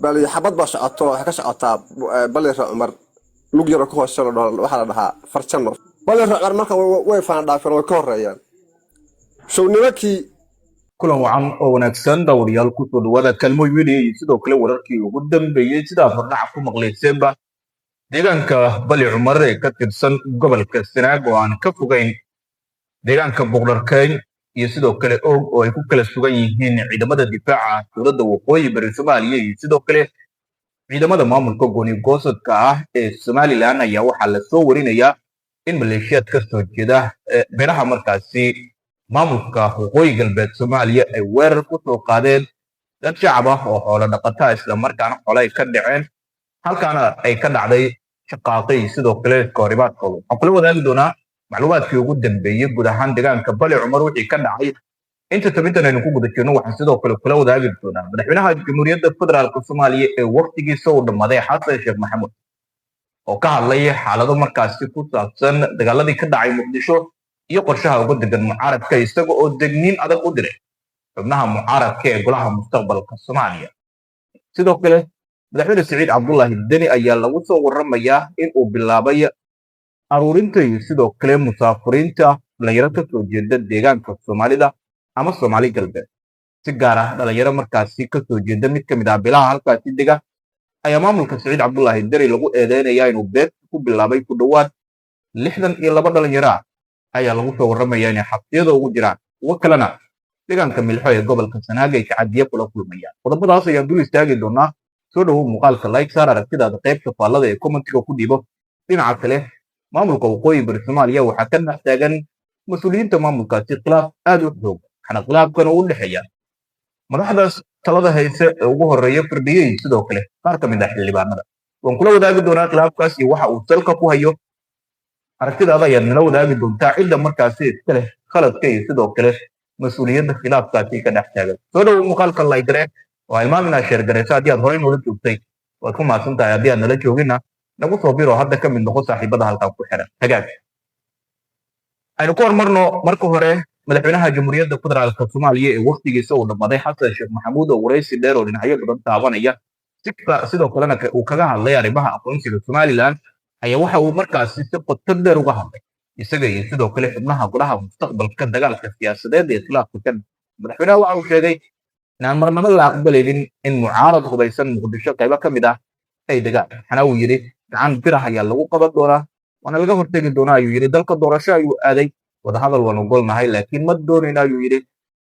Bal xabad baa socoto, waxay ka socotaa Balira Cumar, lug yaroo ka hoose waxaa la dhahaa Farjano. Balira Cumar marka way faana dhaafeen, way ka horeeyaan show nimankii. Kulan wacan oo wanaagsan, daawadayaal, kusoo dhawaada Kaalmooy Media iyo sidoo kale wararkii ugu dambeeyey. Sidaa hordhaca ku maqlayseenba, deegaanka Bali Cumar ee ka tirsan gobolka Sanaag oo aan ka fogayn deegaanka Buqdharkayn iyo sidoo kale Oog oo ay ku kala sugan yihiin ciidamada difaaca dowladda Waqooyi Bari Soomaaliya iyo sidoo kale ciidamada maamulka gooni goosadka ah ee Somaliland, ayaa waxaa lasoo warinayaa in maleeshiyaad ka soo jeeda beeraha markaasi maamulka Waqooyi Galbeed Soomaaliya ay weerar ku soo qaadeen dad shacab ah oo xoolo dhaqata, islamarkaana xoolo ay ka dhaceen, halkaana ay ka dhacday shaqaaqay sidoo kale iskahorimaadkooda. Waxaan kula wadaagi doonaa macluumaadkii ugu dambeeyey guud ahaan deegaanka Bali Cumar wixii ka dhacay inta tabintan aynu ku guda jirno. Waxaan sidoo kale kula wadaagi doonaa madaxweynaha Jamhuuriyadda Federaalka Soomaaliya ee waqtigiisa uu dhammaaday, Xasan Sheekh Maxamuud, oo ka hadlay xaalado markaasi ku saabsan dagaaladii ka dhacay Muqdisho iyo qorshaha uga degan mucaaradka, isaga oo degniin adag u diray xubnaha mucaaradka ee Golaha Mustaqbalka Soomaaliya. Sidoo kale madaxweyne Siciid Cabdullaahi Deni ayaa lagu soo warramayaa in uu bilaabay aruurinta iyo sidoo kale musaafuriinta dhalinyaro ka soo jeeda deegaanka Soomaalida ama Soomaali Galbeed. Si gaar ah dhalinyaro markaasi ka soo jeeda mid ka mid ah bilaha halkaasi dega ayaa maamulka Siciid Cabdullaahi Deni lagu eedeynayaa inuu beegta ku bilaabay. Ku dhowaad 62 dhalinyaro ah ayaa lagu soo warramaya inay xabsiyada ugu jiraan, kuwo kalena deegaanka Milxo ee gobolka Sanaag ay tacadiye kula kulmayaan. Qodobadaas ayaan dul istaagi doonaa. Soo dhowow, muuqaalka like saar, aragtidaada qaybta faallada ee commentiga ku dhiibo. Dhinaca kale, maamulka Waqooyi Bari Soomaaliya waxaa ka dhex taagan mas-uuliyiinta maamulkaasi khilaaf aad u xoog, waxaana khilaafkan uu u dhexeeya madaxdaas talada hayse ee ugu horeeya Firdhiye iyo sidoo kale qaar ka mid ah xildhibaanada. Waan kula wadaagi doonaa khilaafkaas iyo waxa uu salka ku hayo. Aragtidaada ayaad nala wadaagi doontaa, cidda markaasi iska leh khaladka iyo sidoo kale mas-uuliyadda khilaafkaasi ka dhex taagan. Soo dhowow, muuqaalka like garee oo ilmaam inaad share garayso. Haddii aad horey noola joogtay, waad ku mahadsan tahay. Haddii aad nala joogina, nagu soo biro, hadda ka mid noqo saaxiibada halkan ku xiran. Hagaag, aynu ku hormarno marka hore madaxweynaha Jamhuuriyadda Federaalka Soomaaliya ee waqtigiisa uu dhammaday, Xasan Sheekh Maxamuud, oo waraysi dheer oo dhinacyo badan taabanaya, sidoo kalena uu kaga hadlay arrimaha aqoonsiga Somaliland, ayaa waxa uu markaasi si qoto dheer uga hadlay, isaga iyo sidoo kale xubnaha Golaha Mustaqbalka, dagaalka siyaasadeed ee khilaafka ka. Madaxweynaha waxa uu sheegay inaan marnaba la aqbalaynin in mucaarad hubaysan Muqdisho qaybo ka mid ah ay degaan, waxaana uu yidhi gacan birah ayaa lagu qaban doonaa, waana laga hortegi doonaa, ayuu yidhi. Dalka doorasho ayuu aaday, wadahadal waan ogolnahay, laakiin ma doonayna, ayuu yidhi,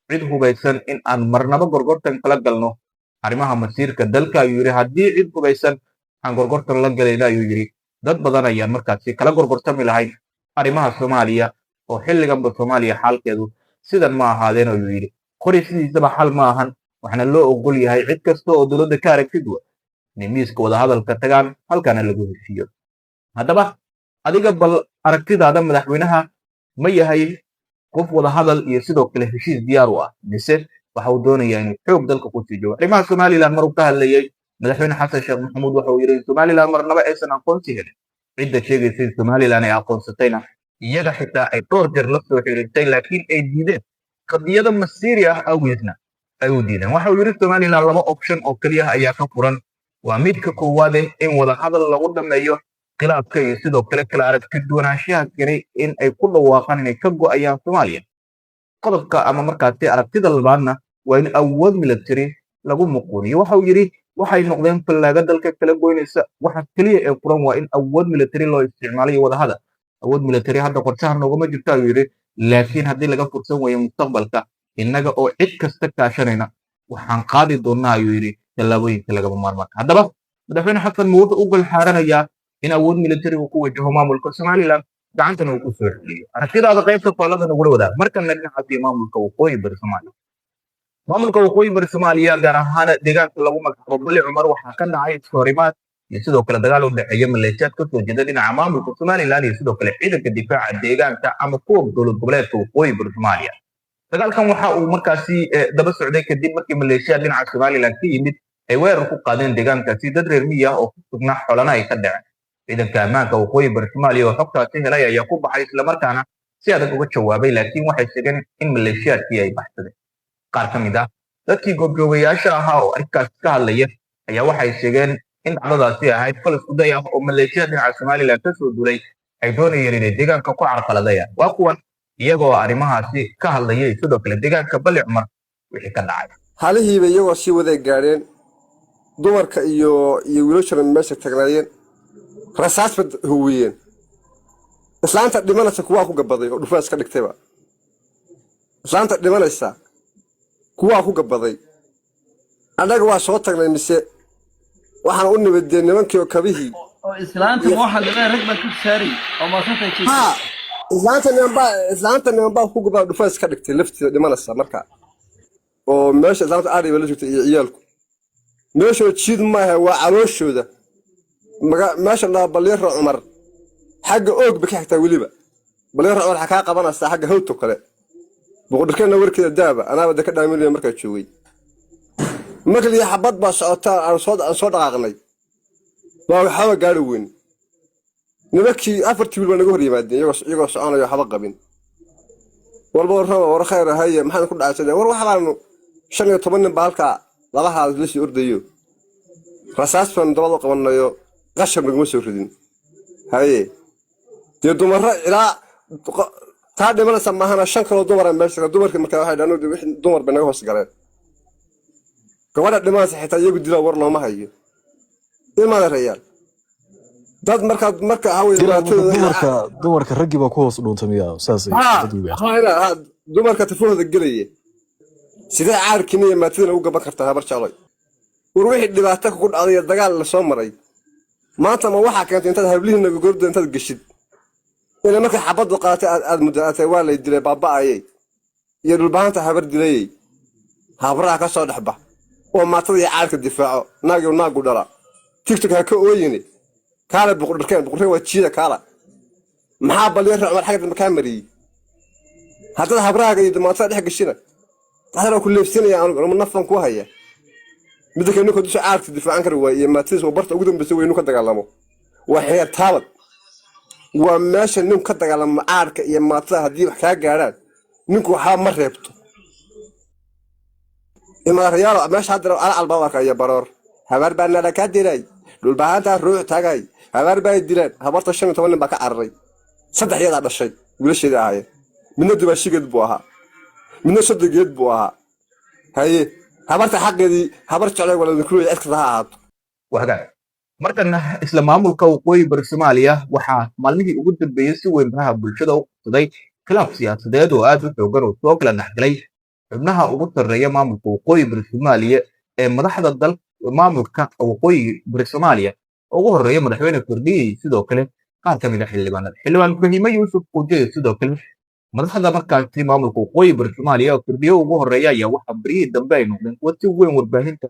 cid hubaysan in aan marnaba gorgortan kala galno arrimaha masiirka dalka, ayuu yidhi. Haddii cid hubaysan aan gorgortan la galayna, ayuu yidhi, dad badan ayaan markaasi kala gorgortami lahayn arrimaha Soomaaliya, oo xilliganba Soomaaliya xaalkeedu sidan ma ahaadeen, ayuu yidhi. Qori sidiisaba xal ma ahan, waxaana loo ogol yahay cid kasta oo dowladda ka aragtid wa inay miiska wadahadalka tagaan, halkaana lagu heshiiyo. Haddaba adiga bal aragtidaada, madaxweynaha ma yahay qof wadahadal iyo sidoo kale heshiis diyaar u ah, mise waxa uu doonayaa inuu xoog dalka kusii joogo? Arrimaha Somaliland maruu ka hadlayay madaxweyne Xasan Sheekh Maxamuud, waxa uu yidhi in Somaliland marnaba aysan aqoonsi helin, cidda sheegaysa in Somaliland ay aqoonsatayna iyaga xitaa ay dhowr jeer la soo xiriirtay, laakiin ay diideen, qadiyada masiiri ah awgeedna ay u diideen. Waxa uu yidhi Somaliland laba option oo keliya ayaa ka furan. Waa midka koowaade in wadahadal lagu dhameeyo khilaafka iyo sidoo kale kala aragti duwanaanshaha keenay in ay ku dhawaaqaan inay ka go'ayaan Soomaaliya. Qodobka ama markaasi aragtida labaadna waa in awood military lagu muquuniyo. Waxa uu yidhi waxay noqdeen fallaaga dalka kala goynaysa. Waxa keliya ee furan waa in awood military loo isticmaalayo wadahadal. Awood military hadda qorshaha noogama jirto, ayuu yidhi, laakiin haddii laga fursan waayo mustaqbalka, innaga oo cid kasta kaashanayna, waxaan qaadi doonaa, ayuu yidhi, tallaabooyinka lagama maarmaanka. Haddaba madaxweyne Xasan ma wuxuu u golxaaranayaa in awood military uu ku wajaho maamulka Somaliland, gacantana uu ku soo celiyo? Aragtidaada qaybta faallada nagula wadaag. Markana dhinacaas iyo maamulka Waqooyi Bari Soomaaliya. Maamulka Waqooyi Bari Soomaaliya, gaar ahaan deegaanka lagu magacaabo Bali Cumar, waxaa ka dhacay iskahorimaad iyo sidoo kale dagaal u dhexeeya maleeshiyaad ka soo jeeda dhinaca maamulka Somaliland iyo sidoo kale ciidanka difaaca deegaanka ama kuwa dowlad goboleedka Waqooyi Bari Soomaaliya. Dagaalkan waxa uu markaasi daba socday kadib markii maleeshiyaad dhinaca Somaliland ka yimid ay weerar ku qaadeen deegaankaasi, dad reer miyi ah oo ku sugnaa xolana ay ka dhaceen. Ciidanka ammaanka Waqooyi Bari Soomaaliya oo xogtaasi helay ayaa ku baxay, islamarkaana si adag uga jawaabay, laakiin waxay sheegeen in maleeshiyaadkii ay baxsadeen. Qaar ka mid ah dadkii goobjoogayaasha ahaa oo arrinkaas ka hadlaya Ayaa waxay sheegeen in dhacdadaasi ahayd fal isku day ah oo maleeshiyada dhinaca Somaliland ka soo duulay ay doonayeen inay deegaanka ku carqaladayaan. Waa kuwan iyagoo arrimahaasi ka hadlayay, sidoo kale deegaanka Bali Cumar wixii ka dhacay. Halihiiba iyagoo sii waday gaadheen, dumarka iyo wiilashana meesha tagnaayeen, rasaas ba huwiyeen. Islaanta dhimanaysa kuwaa ku gabaday oo dhufaas ka dhigtayba. Islaanta dhimanaysa kuwaa ku gabaday. Annaga waa soo tagnay, mise waxaan u nimidee nimankii oo kabihii Oo islaanta ma waxaa leedahay rag baa ku saaray oo maasantay jiifta? Ha, islaanta niman baa ku gabaa, dhufaas ka dhigtay lafteeda dhimanaysa marka, oo meesha islaanta ariba la joogtay iyo ciyaalku. Meeshooda jiid maaha, waa calooshooda. Meesha la Balyaro Cumar xagga Oog ba ka xigtaa weliba. Balyaro Cumar waxaa kaa qabanaysaa xagga hawto kale. Boqodhirkeenna warkeeda daaba, anaaba de ka dhaaminaya markaa joogay. Markaliyo xabad baa socotaa, aan soo dhaqaaqnay baa waxaba gaari weyn. Nimankii afartii wiil baa naga hor yimaadeen iyagoo soconayo, waxba qabin. Walba warraba, war khayr haye, maxaan ku dhacay? War waxbaanu 15 nin baa halkaa laba haal la sii ordayo, rasaas baan dabada u qabanayo, qashar naguma soo ridin. Haye, dee dumarro ilaa taa dhimanaysa maahana, shan kaloo dumara meesha. Dumarkii markaa waxay dhahan wixii dumar bay naga hoos galeen. Gabadha dhimanaysa xitaa iyagu dilaa, war looma hayo. Imaada rayaal dad markaa marka waxaa weye Dilaa marka dhibaatadooda. Dumarka raggii baa ku hoos dhuuntay miyaa saasay Ha. dad weyn? Ha, dumarka tafahooda gelaya. Sidee caarkiina iyo maatidana ugu gaban kartaa, Habar Jecloy? War wixii dhibaato kugu dhacday iyo dagaal la soo maray, maanta ma waxaa keentay intaad hablihiina gorda intaad geshid, inay markay xabaddu qaadatay aad muddo aad tahay waa lay dilay, baaba'ayay iyo dhulbahanta habar dilayay? Habraha ka soo dhexbax oo maatada iyo caarka difaaco. Naagiw naagu dhala, TikTok ha ka ooyine. Kaala Buqdharkeen, Buqdharkeen waa jiida. Kaala, maxaa Balyar Cumar xagga dambe kaa mariyey? Haddaad habrahaaga iyo maatada dhex geshina, taxdana ku leebsinaya. Anugu anuma nafan ku haya. Midda kale, ninka dusha caarka difaacan kari waaye iyo maatadiis oo barta ugu dambeysa weynu ka dagaalamo, waa xeer taabad. Waa meesha ninku ka dagaalamo caarka iyo maatada. Haddii wax kaa gaadhaan, ninku waxba ma reebto. Imaarayaalo meesha hadda alcal baa arkaya, baroor habaar baa nala kaa dilay, dhulbahaantaa ruux tagay, habaar baa dilaan. Habarta 15 nin baa ka cararay. Saddex iyadaa dhashay wiilasheeda ahaayeen, midna dubaashigeed buu ahaa, midna sodogeed buu ahaa. Haye, habarta xaqeedii Habar Jeclay waa ladinku leeyahay, cid kasta ha ahaato. Waa hagaag. Markana isla maamulka Waqooyi Bari Soomaaliya waxaa maalmihii ugu dambeeyey si weyn baraha bulshada u qabsaday khilaaf siyaasadeed oo aad u xoogan oo soo kala dhexgalay xubnaha ugu sarreeya maamulka Waqooyi Bari Soomaaliya ee madaxda dal maamulka Waqooyi Bari Soomaaliya oo ugu horreeya madaxweyne Kordhiye iyo sidoo kale qaar ka mid ah xildhibaanada, xildhibaan Fahime Yuusuf Quuje iyo sidoo kale madaxda markaasi maamulka Waqooyi Bari Soomaaliya oo Kordhiye ugu horreeya ayaa waxaa beryihii dambe ay noqdeen kuwo si weyn warbaahinta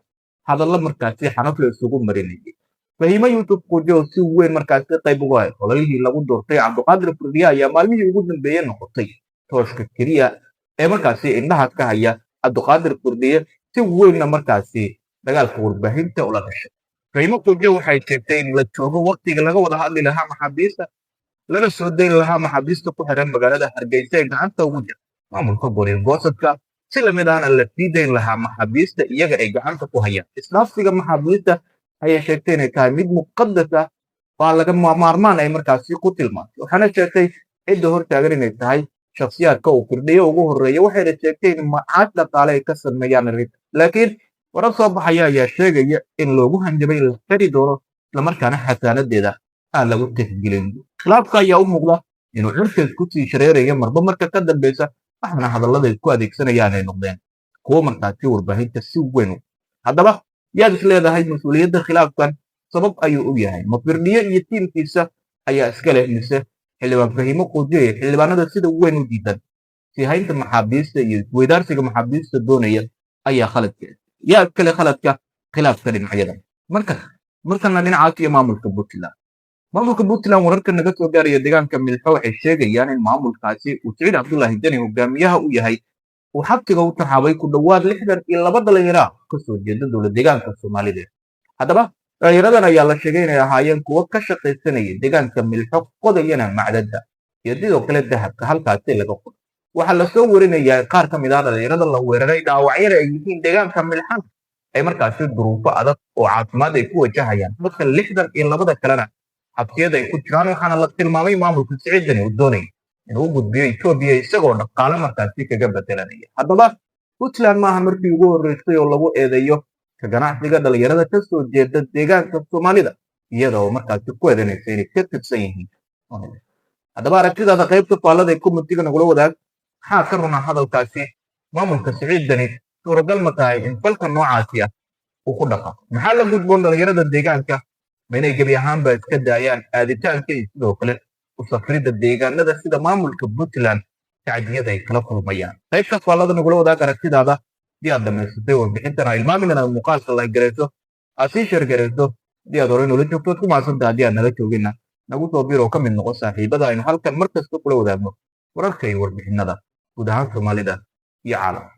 hadallo markaasi xanaf la isugu marinayay. Fahime Yuusuf Quuje oo si weyn markaasi qayb uga ahayd ololihii lagu doortay Cabdiqaadir Firdhiye ayaa maalmihii ugu dambeeyey noqotay tooshka keliya ee markaasi indhaha ka haya Cabdiqaadir Firdhiye, si weynna markaasi dagaalka warbaahinta ula dhashay. Fahime Quuje waxay sheegtay in la joogo waqtiga laga wada hadli lahaa maxaabiista, lana soo dayn lahaa maxaabiista ku xiran magaalada Hargeysa ee gacanta ugu jira maamulka Goryeel Goosadka, si lamid ahna la sii dayn lahaa maxaabiista iyaga ay gacanta ku hayaan. Isnaafsiga maxaabiista ayay sheegtay inay tahay mid muqadas ah, waa laga maarmaan ay markaasi ku tilmaantay, waxaana sheegtay cidda hortaagan inay tahay shakhsiyaadka uu Firdhiye ugu horreeya. Waxayna sheegtay in macaash dhaqaale ay ka sameeyaan arrinta, laakiin warar soo baxaya ayaa sheegaya in loogu hanjabay in la xiri doono, islamarkaana xasaanadeeda aan lagu tixgelin. Khilaafka ayaa u muuqda inuu cirkaas kusii shareeraya marba marka ka dambeysa, waxaana hadallada isku adeegsanayaan ay noqdeen kuwo markaasi warbaahinta si weyn u. Haddaba yaad is leedahay mas-uuliyadda khilaafkan sabab ayuu u yahay? Ma Firdhiye iyo tiimkiisa ayaa iska leh, mise xildhibaan Fahimo Quuje iyo xildhibaanada sida weyn u diidan sii haynta maxaabiista iyo isweydaarsiga maxaabiista doonaya ayaa khaladka? Yaa iskale khaladka khilaafka dhinacyada? Marka markana dhinacaas iyo maamulka Puntland. Maamulka Puntland, wararka naga soo gaaraya deegaanka Milxo waxay sheegayaan in maamulkaasi uu Siciid Cabdullaahi Deni hogaamiyaha u yahay uu xabsiga u taxaabay ku dhowaad 62 dhalinyaro ah oo kasoo jeeda dowlad deegaanka Soomaalida. Haddaba dhalinyaradan ayaa la sheegay inay ahaayeen kuwo ka shaqaysanaya deegaanka Milxo, qodayana macdada iyo sidoo kale dahabka halkaasi laga qodo. Waxaa lasoo warinayaa in qaar ka mid ah dhalinyarada la weeraray, dhaawacyada ay yihiin, deegaanka Milxana ay Ay markaasi duruufo adag oo caafimaad ay ku wajahayaan, dadka 62-da kalena xabsiyada ay ku jiraan. Waxaana la tilmaamay maamulka Siciid Deni uu doonayay inuu u gudbiyo Etoobiya isagoo dhaqaale markaasi kaga bedelanaya. Haddaba Puntland maaha markii ugu horreysay oo lagu eedeeyo ka ganacsiga dhalinyarada ka soo jeeda deegaanka Soomaalida, iyada oo markaasi ku eedeynaysa inay ka tirsan yihiin. Haddaba aragtidaada qaybta faallada ee commentiga nagula wadaag. Maxaa ka runa hadalkaasi maamulka Siciid Deni? Suuragal ma tahay in falka noocaasi ah uu ku dhaqamo? Maxaa la gudboon dhalinyarada deegaanka? Ma inay gebi ahaanba iska daayaan aaditaanka iyo sidoo kale u safridda deegaanada sida maamulka Puntland tacdiyada ay kala kulmayaan? Qaybta faallada nagula wadaag aragtidaada. Haddii aad dhamaysatay warbixintan, ha ilmaamin inaad muuqaalka like garayso, aad sii share garayso. Haddii aad horey noola joogto, waad ku mahadsantahay. Haddii aad nala joogina, nagu soo biir oo ka mid noqon saaxiibada aynu halkan mar kasta kula wadaagno wararka iyo warbixinada guud ahaan Soomaalida iyo caalamka.